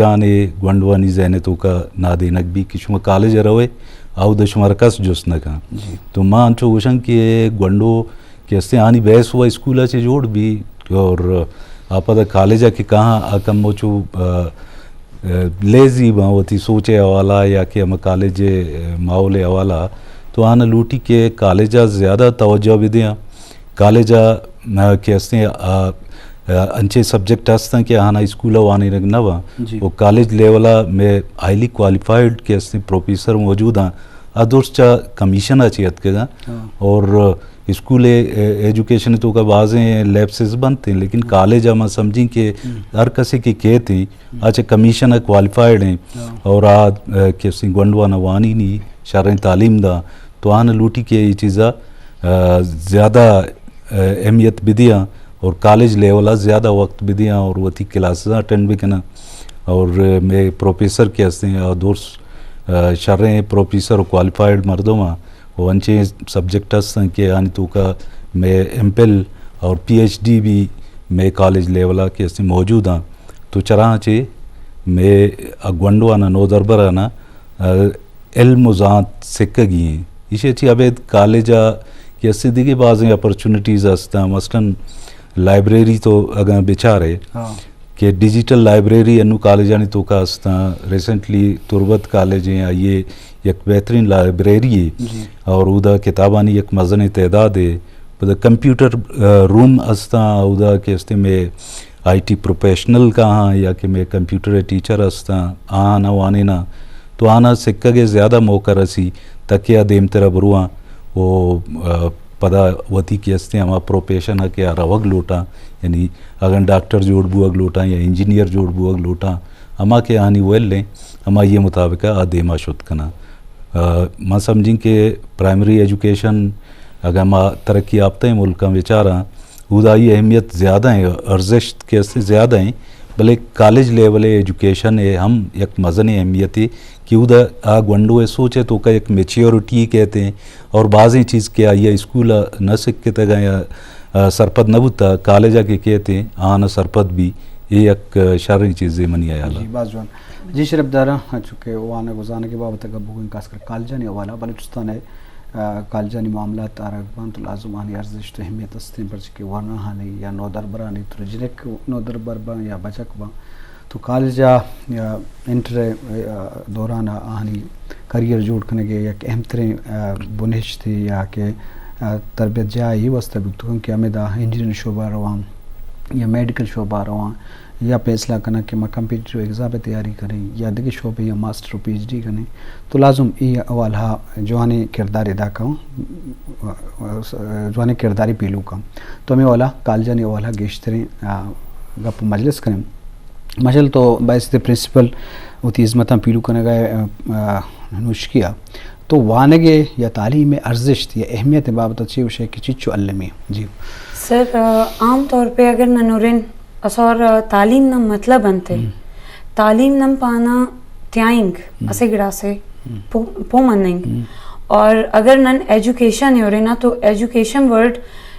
جانے گونڈوانی ذہن توکا نادینک بی کہ شما کالج روئے، اودا شمارا کس جست نہ کن۔ جی۔ تو ما انچو گوشن کہ گونڈو کہ استیں آنی بحث و اسکول چے جوڑ بی اور آ پدا کالج کہ کہاں آ کم چو، آ، آ، لیزی باں وتی سوچ حوالہ یا کہ ہم کالج ماحول حوالہ، تو آنا لوٹی کہ کالج زیادہ توجہ بدیاں۔ کالج ء کہ استیں، آ، آ، انچیں سبجیکٹ ہستاں کہ آہانا اسکول ء وانینگ نہ باں۔ جی۔ و کالج لیول ء مئے ہائیلی کوالیفائیڈ کہ استیں پروفیسر موجود آں، آ درست چہ کمیشن ء چہ اتکگاں۔ ہاں۔ اور اسکول ء ایجوکیشن توکا بازیں لیپسز بنت ہیں، لیکن کالج ء ما سمجھیں کہ ہر کسے کہ کیت ہیں، آ چہ کمیشن ء کوالیفائیڈ ہیں۔ ہاں۔ اور آ، آ، کہ استیں گونڈوانا وانینی شریں تعلیم دا، تو آن لوٹی کہ یہ چیزا، آ، زیادہ، آ، اہمیت بدیاں اور کالج لیول ء زیادہ وقت بدیاں اور وتی کلاسز اٹینڈ بکناں۔ اور مئے پروفیسر کہ ہستیں، آ، درست، آ، شریں پروفیسر و کوالیفائیڈ مردم آں۔ و انچیں سبجیکٹ ہستاں کہ آنی توکا مئے ایم پل اور پی ایچ ڈی بھی مئے کالج لیول ء کہ ہستیں موجود آں۔ تو چراں چے مئے آ گونڈوانا نودربرانا، آ، علم و زانت سکگی ہیں۔ ایشی چی ابید کالج ء کہ اسے دیگہ بازیں اپرچونٹیز ہستاں، مثلاً لائبریری تو اگاں بچارے ہاں۔ کہ ڈیجیٹل لائبریری انو کالجانی توکا ہستاں، ریسنٹلی تربت کالج ہیں، آئیے یک بہترین لائبریری ہے جی۔ اور اودا کتابانی یک مزنیں تعداد ہے۔ پدا کمپیوٹر، آ، روم ہستاں، اودا کہ استے میں آئی ٹی پروفیشنل کاہاں یا کہ مئے کمپیوٹر ء ٹیچر ہستاں، آہاں نہ وانیناں تو آہاں سکگ ء زیادہ موقع رسی، تاکہ آ دیمتر ء برواں و، آ، پدا وتی کہ استیں ہما پروفیشن ء کہ آ روگ لوٹاں، یعنی اگن ڈاکٹر جوڑ بوگ لوٹاں یا انجینئر جوڑ بوگ لوٹاں، ہما کہ آہانی ویل ایں، ہمائی ء مطابق آ دیما شت کناں۔ آ، من سمجھیں کہ پرائمری ایجوکیشن اگاں ما ترقی یافتہ ملکاں بچاراں، اودا آئی اہمیت زیادہ ہیں، ارزشت کہ استے زیادہ ہیں، بلے کالج لیول ایجوکیشن ہے ہم یک مزن اہمیت ہے کہ اودا آ گونڈو ہے سوچے تو کا یک میچیورٹی کہتے ہیں، اور بعضیں چیز کہ آئی اسکول نہ سکھتے گا یا، آ، سرپد نہ بوتا، کالج کے کہتے ہیں آنا سرپد بھی، یہ یک شریں چیز ہے منی خیال ہے۔ جی، باز جوان۔ جی، شرف دارا، چونکہ وانگ و زانگ بابت گپ بگویں، خاص کر کالجانی حوالہ، بلوچستان ہے، آ، کالجانی معاملات آرگ بنت، لازم آنی ارزشت و اہمیت استیں، پرچہ کہ ورناہانی یا نودربرانی، ترجنک نودربر باں یا بچک باں، تو کالج ء یا انٹر ء دوران ء آہانی کریئر جوڑ کنگ ء یک اہم تریں، آ، بنہشتے یا کہ، آ، تربیت جاہ ء اے واسطہ بوتگ کہ ہمدا انجینئرنگ شعبہ ء رواں یا میڈیکل شعبہ ء رواں، یا فیصلہ کناں کہ ما کمپیٹیٹیو ایگزام ء تیاری کنیں یا دگہ شعبے یا ماسٹر و پی ایچ ڈی کنیں، تو لازم اے حوالہ جوانیں کردار ادا کن، جوانیں کرداری پیلو کن۔ تو ہمیں حوالہ کالجانی حوالہ گیشتریں، آ، گپ و مجلس کنیں۔ ماشاءاللہ تو باعث پرنسپل وتی ہزمتاں پیلو کنگا، آ، آ، نوشکیا۔ تو وانگ ء یا تعلیم ء ارزشت یا اہمیت ء بابت چے وشے کہ چچو المی؟ جی۔ سر، آ، عام طور پہ اگر ننورن اسور، آ، تعلیم نا مطلب انت ہے۔ ہم۔ تعلیم نم پانا تیائنگ ہم۔ اسے گڑا سے ہم۔ پو-، پو مننگ۔ ہم۔ اور اگر نن ایجوکیشن ہے اور نا تو ایجوکیشن ورڈ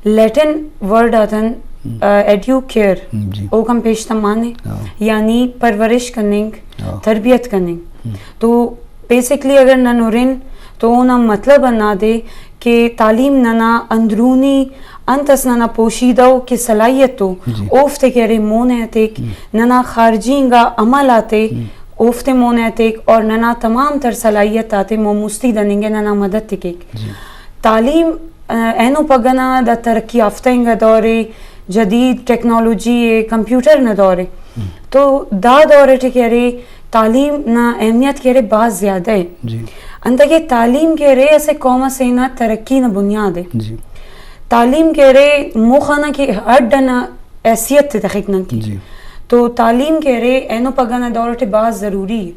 لیٹن ورڈ آتن، ہم۔ آ، ایڈیو کیئر۔ ہم، جی۔ او کم پیش تمانے۔ ہاں۔ یعنی پرورش کننگ، ہاں۔ تربیت کننگ۔ ہم۔ تو بیسکلی اگر نن ہرن تو اونا مطلب ہندادے کہ تعلیم ننا اندرونی انت اس ننا پوشیدہ و کہ صلاحیت و جی۔ اوفتے کہ ارے مون ء اتیک، ہم۔ ننا خارجی انگا عمل آتے ہم۔ اوفتے مون ء اتیک اور ننا تمام تر صلاحیت آتے موموستی دننگ ء ننا مدد تکیک۔ جی۔ تعلیم، آ، اینو پگہ نا دا ترقی یافتہ انگا دور ء، جدید ٹیکنالوجی ء، کمپیوٹر نا دور ء۔ ہم۔ تو دا دور ٹی کہ ارے تعلیم نا اہمیت کہ ارے بھاز زیادہ ہے۔ جی۔ انتگہ تعلیم کہ ارے اسہ قوم اسے نا ترقی نا بنیاد ہے۔ جی۔ تعلیم کہ ارے موخانا کہ ہڈ انا حیثیت تے تخک نن کہ۔ جی۔ تو تعلیم کہ ارے اینو پگہ نا دور ٹی بھاز ضروری ہے۔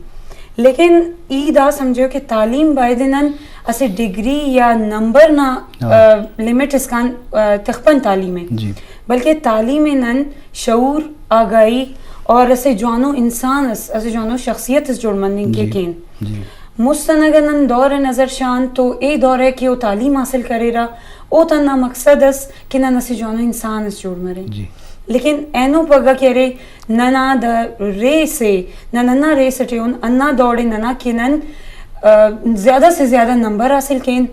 لیکن ای دا سمجھو کہ تعلیم باید نن اسہ ڈگری یا نمبر نا، ہاں۔ آ، لمٹ اسکان، آ، تخپن تعلیم ہے۔ جی۔ بلکہ تعلیم ء نن شعور، آگاہی اور اسہ جوانو انسان اس، اسہ جوانو شخصیت اس جوڑ مننگ کے جی۔ کین۔ جی۔ مست انا اگر نن دور ء نظر شان تو اے دور ء کہ او تعلیم حاصل کریرہ، او تنا مقصد اس کہ نن اسہ جوانو انسان اس جوڑ مرین۔ جی۔ لیکن اینو پگہ کہ ارے ننا دا ریس ہے، نہ ننا ریس اٹے ہن انا دوڑے ننا کہ نن، آ، زیادہ سے زیادہ نمبر حاصل کین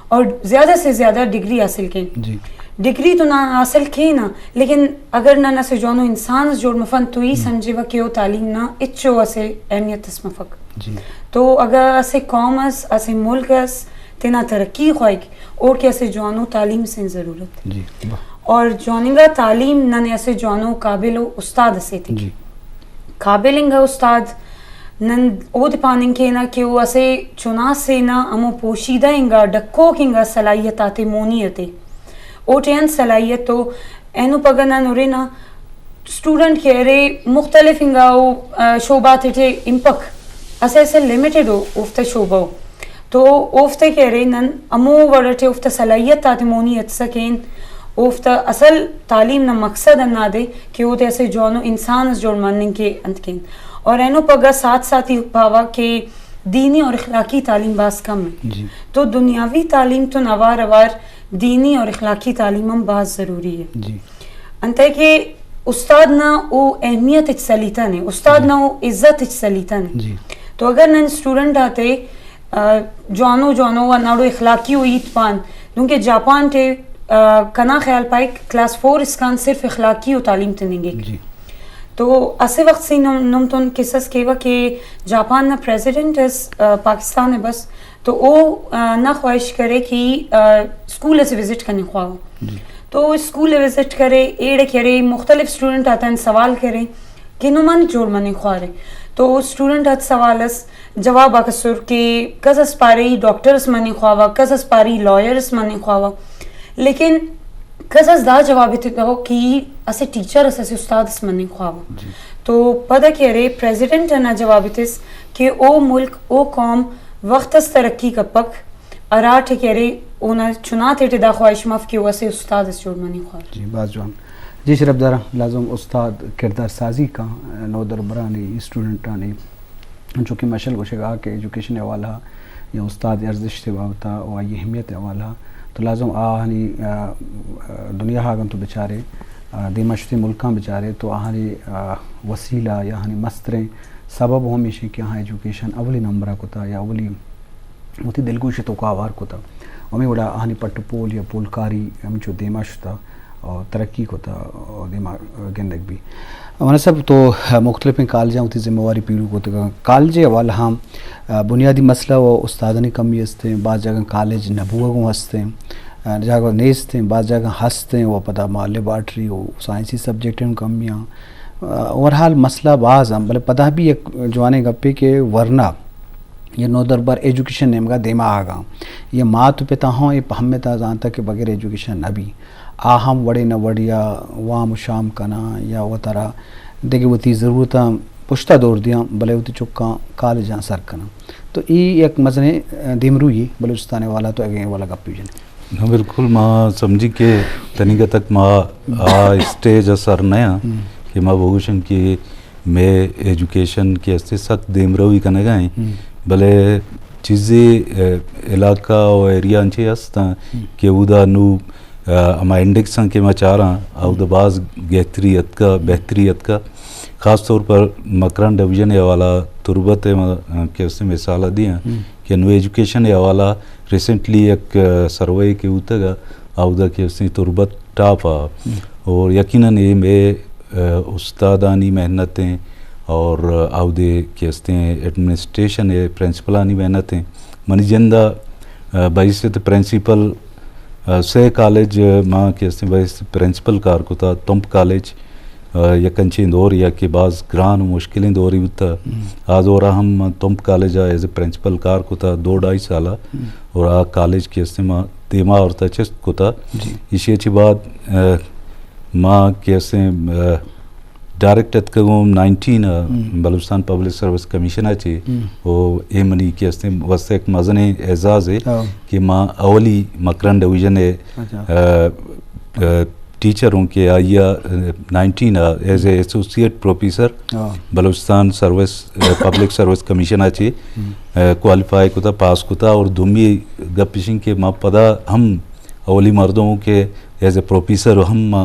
اور زیادہ سے زیادہ ڈگری حاصل کین۔ جی۔ ڈگری تو نہ حاصل کینا، لیکن اگر نن اسے جوانو انسان اس جوڑ مفن تو ای سمجھے و کہ او تعلیم نا اچو اسے اہمیت اس مفک۔ جی۔ تو اگر اسے قوم اس، اسے ملک اس، تینا ترقی خواہگ، اوڑ کہ اسے جوانو تعلیم سے ضرورت۔ جی۔ اور جواننگا تعلیم ننے اسے جوانو قابل و استاد اسے تک۔ جی۔ قابل انگا استاد نن اود پاننگ کینا کہ او اسے چناسے نا ہمو پوشیدہ انگا، ڈکوک انگا صلاحیت آتے مونی اتے۔ اوٹے انت صلاحیت تو اینو پگہ نن ہرے نا اسٹوڈنٹ کہ ارے مختلف انگا او، آ، شعبہ تیٹے امپک اسے اسے لمیٹڈ او اوفتا شعبہ او۔ تو اوفتے کہ ارے نن ہمو وڑ اٹے اوفتا صلاحیت آتے مونی اتسکین، اوفتا اصل تعلیم نا مقصد ہندادے کہ اودے اسہ جوانو انسان اس جوڑ مننگ کے انت کین۔ اور اینو پگہ ساتھ ساتھ ای پاوہ کہ دینی اور اخلاقی تعلیم بھاز کم ہے۔ جی۔ تو دنیاوی تعلیم تون اوار اوار دینی اور اخلاقی تعلیم ہم بھاز ضروری ہے۔ جی۔ انتئے کہ استاد نا او اہمیت اچ سلیتہ نے، استاد جی۔ نا او عزت اچ سلیتہ نے۔ جی۔ تو اگر نن اسٹوڈنٹ آتے، آ، جوانو جوانو و ناڑو اخلاقی و ہیت پان، دنکہ جاپان ٹے، آ، کنا خیال پائک کلاس فور اسکان صرف اخلاقی و تعلیم تننگک۔ جی۔ تو اسہ وخت سے نم، نم تون کسس کیوہ کہ جاپان نا پریزیڈنٹ اس، آ، پاکستان ء بس، تو او، آ، نا خواہش کرے کہ، آ، اسکول اسے وزٹ کننگ خواہو۔ جی۔ تو اسکول ء وزٹ کرے، ایڑے کرے، مختلف اسٹوڈنٹ آتان سوال کرے کہ نم انت جوڑ مننگ خوارے۔ تو اسٹوڈنٹ آت سوال اس جواب آک اسر کہ کس اس پارے ای ڈاکٹر اس مننگ خواوہ، کس اس پارے ای لائر اس مننگ خواوہ، لیکن کس اس دا جواب ایتکہ کہ ای اسہ ٹیچر اس، اسہ استاد اس مننگ خواوہ۔ جی۔ تو پدا کہ ارے پریزیڈنٹ انا جواب ایتس کہ او ملک، او قوم وخت اس ترقی کپک، ہراٹے کہ ارے اونا چنا تیٹی دا خواہش مف کہ او اسہ استاد اس جوڑ مننگ خوار۔ جی، باز جوان۔ جی، شرفدار، لازم استاد کردار سازی کن نودربرانی، اسٹوڈنٹانی، انچو کہ مشل گوشگا کہ ایجوکیشن حوالہ یا استاد ارزشت بابتا و آئی اہمیت حوالہ تو لازم آہانی، آ، آ، دنیا ہاگن تو بچارے، آ، دیما شتیں ملکاں بچارے تو آہانی، آ، وسیلہ یا آہانی مستریں سبب ہمیش کہ آہاں ایجوکیشن اولی نمبر کتا یا اولی وتی دلگوش توکا ہوار کتا۔ ہمے وڑا آہانی پٹ و پول یا پولکاری ہمینچو دیما شتا اور ترقی کتا اور دیما گندگ بی۔ مولانا صاحب تو مختلفیں کالجاں وتی ذمہ واری پیلو کتگا۔ کالج حوالہ ہم بنیادی مسئلہ و استادانی کمی ہستیں، بعض جاگہ کالج نبوگوں ہستیں، جاگہ نیستیں، بعض جاگہ ہستیں و پدا ما لیبارٹری و سائنسی سبجیکٹ ہم کمی ہیں۔ اوورحال مسئلہ باز ہم، بلے پدا بھی یک جوانیں گپے کہ ورنا یہ نودربر ایجوکیشن نیمگا دیما آگا۔ یہ مات و پتا ہوں یہ پہمتا زانتا کہ بغیر ایجوکیشن نہ بی۔ آ ہم وڑے نہ وڑیا وام و شام کنا یا وترا دگہ وتی ضرورتاں پشتا دور دیاں، بلے وتی چکاں کالجاں سر کنا۔ تو ای یک مزنیں دیمروئی بلوچستان والا تو اگیں والا گپی جنے۔ ہاں، بالکل، ما سمجھی کہ تنیگا تک ما آ اسٹیج ء سر نہ آں کہ ما بگوشن کہ مئے ایجوکیشن کہ استے سک دیمروی کنگا ہیں، بلے چیزے، اے، علاقہ و ایریا انچے ہستاں کہ اودا نو، اے، ہما انڈیکساں کہ ما چاراں، اودا باز گہتری اتکا، بہتری اتکا۔ خاص طور پر مکران ڈویژن ء حوالہ، تربت ء ما، اے، کہ استے مثال دیاں کہ نو ایجوکیشن ء حوالہ ریسنٹلی یک، اے، سروے کہ اوتگا، اودا کہ استے تربت ٹاپ آ۔ اور یقیناً اے مئے، اے، استادانی محنت ہیں اور اودے کہ استیں ایڈمنسٹریشن ہے، پرنسپلانی محنت ہیں۔ منی جند ء، اے، بحیثیت پرنسپل، اے، سے کالج ما کہ استیں بحیثیت پرنسپل کار کتا، تمپ کالج، اے، یک انچیں دور یا کہ باز گران و مشکلیں دوری بوتا۔ آ دورا ہم من تمپ کالج ء ایز اے پرنسپل کار کتا دو ڈھائی سال ء اور آ کالج کہ استیں ما دیما آورتا چست کتا۔ جی۔ ایشی ء چہ بعد، اے، ما کہ استیں، اے، ڈائریکٹ اتکگوں نائنٹین ء بلوچستان پبلک سروس کمیشن ء چہ، او اے منی کہ استیں واسطہ ایک مزنیں اعزاز ہے کہ ما اولی مکران ڈویژن ء، اچھا۔ اے، اے، ٹیچر ہوں کہ آئی ء، اے، نائنٹین ء as a associate professor Balochistan service, اے، پبلک سروس کمیشن ء چہ، اے، کوالیفائی کتا، پاس کتا اور دومی گپ اشیں کہ ما پدا ہم اولی مردم ہوں کہ ایز اے پروفیسر ہم ما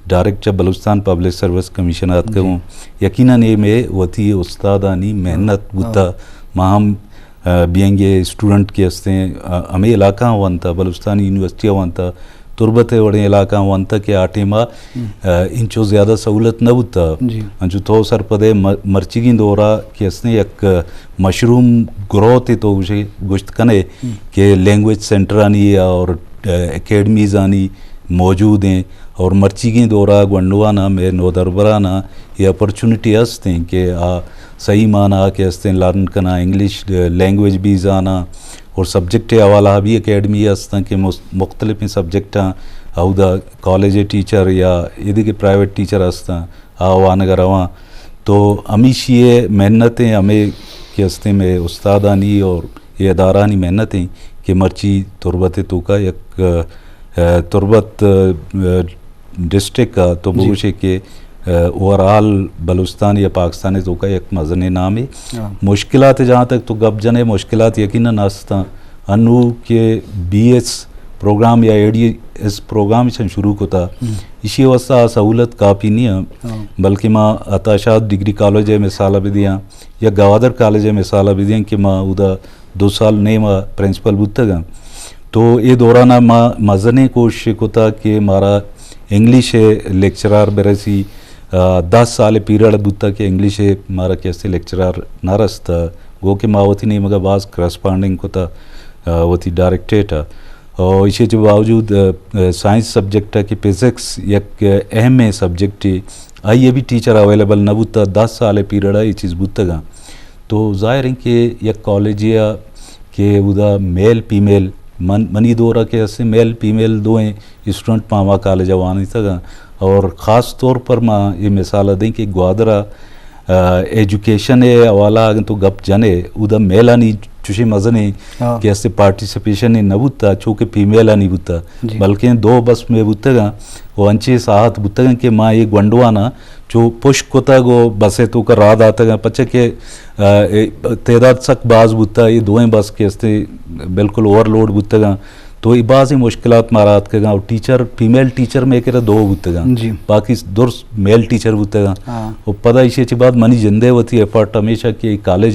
ڈائریکٹ چہ بلوچستان پبلک سروس کمیشن آتکگ اوں۔ یقیناً اے مئے وتی استادانی محنت بوتا۔ ما ہم، آ، بینگ اے اسٹوڈنٹ کہ ہستیں، آ، ہمے علاقہ وانتا، بلوچستان یونیورسٹی وانتا، تربت ءِ وڑیں علاقہ وانتا کہ آ ٹائما، آ، انچو زیادہ سہولت نہ بوتا۔ انچو تو سرپدے م-، مرچیگیں دورا کہ ہستیں یک مشروم گروتھ تو گوشے، گوشت کنے کہ لینگویج سینٹرانی اور، آ، اکیڈمیزانی موجود ایں اور مرچیگیں دورا گونڈوانا مئے نودربرانا اے اپرچونٹی ہستیں کہ آ صحیح معنی کہ ہستیں لرن کنا، انگلش لینگویج بھی زانا اور سبجیکٹ حوالہ بھی اکیڈمی ہستاں کہ مس-، مختلفیں سبجیکٹاں اودا کالج ٹیچر یا ایدگہ پرائیویٹ ٹیچر ہستاں آ وانگ ءَ رواں۔ تو ہمیشی ءِ محنت ایں، ہمے کہ ہستیں مئے استادانی اور اے ادارہانی محنت ایں کہ مرچی تربت ءِ توکا یک، آ، تربت، آ، ڈسٹرکٹ ءَ تو بگوشے کہ، آ، اوور آل بلوچستان یا پاکستان ءِ توکا یک مزنیں نامے۔ مشکلات جہاں تک تو گپ جنے، مشکلات یقیناً ہستاں۔ انو کہ بی ایس پروگرام یا اے ڈی ایس پروگرام چن شروع کتا، ایشی واسطہ آ سہولت کافی نہیں ہے، بلکہ ما عطا شاد ڈگری کالج ءِ مثال ءَ بدیاں یا گوادر کالج ءِ مثال ءَ بدیاں کہ ما اودا دو سال نیم ءَ پرنسپل بوتگاں۔ تو اے دوران ءَ ما مزنیں کوشش کتا کہ مارا انگلش ءِ لیکچرار برسی، آ، دہ سال پیریڈ بوتا کہ انگلش ءِ مارا کسے لیکچرار نہ رستا، گو کہ ما وتی نیمگا باز کرسپانڈنگ کتا، آ، وتی ڈائریکٹریٹ ءَ۔ اور ایشی چہ باوجود، آ، آ، سائنس سبجیکٹ ءَ کہ فزکس یک اہمیں سبجیکٹے، آئی ءَ بھی ٹیچر اویلیبل نہ بوتا، دہ سال پیریڈ ءَ اے چیز بوتگاں۔ تو ظاہر ہے کہ یک کالجے ءَ کہ اودا میل فیمیل، من، منی دور ءَ کہ ہستیں میل فیمیل دوئیں اسٹوڈنٹ ما ہما کالج ءَ وانینتگاں اور خاص طور پر ما اے مثال ءَ دیں کہ گوادر ءَ، آ، ایجوکیشن ءِ حوالہ اگن تو گپ جنے، اودا میلانی چوشیں مزنیں کہ ہستیں پارٹیسپیشن نہ بوتا، چو کہ فیمیلانی بوتا، بلکیں دو بس مئے بوتگاں و انچیں ساعت بوتگاں کہ ما اے گونڈوانا چو پشت کتگ و بس ءِ توکا راہ داتگاں، پچا کہ، آ، اے تعداد سک باز بوتا، اے دوئیں بس کہ ہستیں بالکل اوورلوڈ بوتگاں۔ تو اے بازیں مشکلات مارا آتکگاں۔ اور ٹیچر، فیمیل ٹیچر مئے کرا دو بوتگاں، باقی درست میل ٹیچر بوتگاں۔ و پدا ایشی چہ بعد منی جندے وتی ایفرٹ ہمیشہ کہ اے کالج